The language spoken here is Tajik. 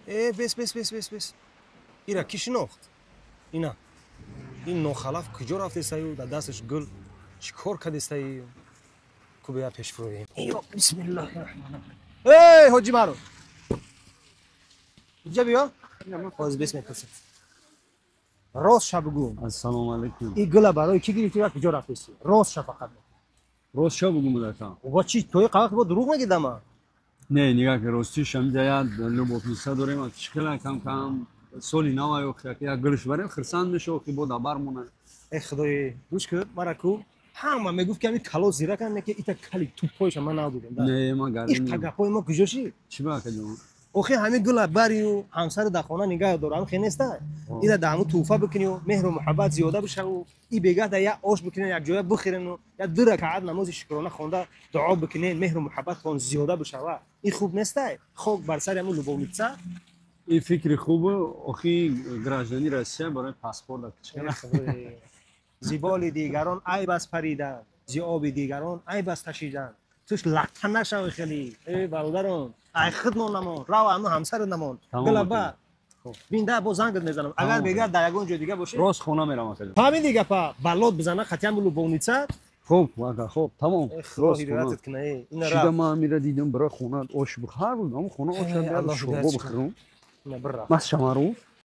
Э, бес, бес, бес, бес, бес, ира ки шинохт? Ина ин нохалаф куҷо рафтестаю? Дар дасташ гул, чӣ кор кардестаи? Ку бия пеш фуроем. Ё бисмиллаҳи раҳмони раҳим! Эй, ҳоҷи маро, иҷа биё, ҳозир бес мепурсем. Рост ша бугӯ. Ассалому алайкум. И гула барои кӣ гирифтӣ ва куҷо рафтести? Рост ша фақат. Рост ша бугум, ака? Ва чи тои қавақт бо дурӯғ мегидама? Не, нигаҳ ки, ростиш ҳамиҷа як любовница дорем, хела кам кам соли нава як гулш барем, хирсанд мешо, ки бо дабар монад. Э, худои, гӯш кун, мара ку ҳама мегуфт, ки ҳамин кало зиракан, не ки ита кали туппоиша ман надидем. Не, ма гарди. Гапҳои мо куҷо шид? Чӣ ба, акаҷон? Охи, ҳамин гула барию ҳамсари дар хона нигаҳ дор, ҳам хе неста, ира дар ҳамун тӯҳфа бикунию меҳру муҳаббат зиёда бишаву и бегаҳ да як ош бикунен, як ҷоя бихӯрену як ду ракаат намози шукрона хонда дуо бикунен, меҳру муҳаббатон зиёда бишава. Ин хуб нестай? Хок бар сари ҳамун любовница. Ин фикри хубу, охи, гражданини Россия барои паспорт. Зи боли дигарон айб аст паридан, зи оби дигарон айб аст ташидан. Туш латта нашави хеле. Э, бародарон, ай худмон намон, рав ҳамун ҳамсарат намон. Гулаба бинда, бо зангат мезанам, агар бега дар ягон ҷой дига бошӣ. Рост хона мерам, ака. Фаҳмиди гапа? Балот бизана хатиам любовница. Хуб, ака, хуб, тамом. Рост ҳидоятат куна. Ина шида ман амира дидам, бира хона ош ҳар рӯз ҳамун хона ош шӯрбо бихӯрам. Мас шамаруф.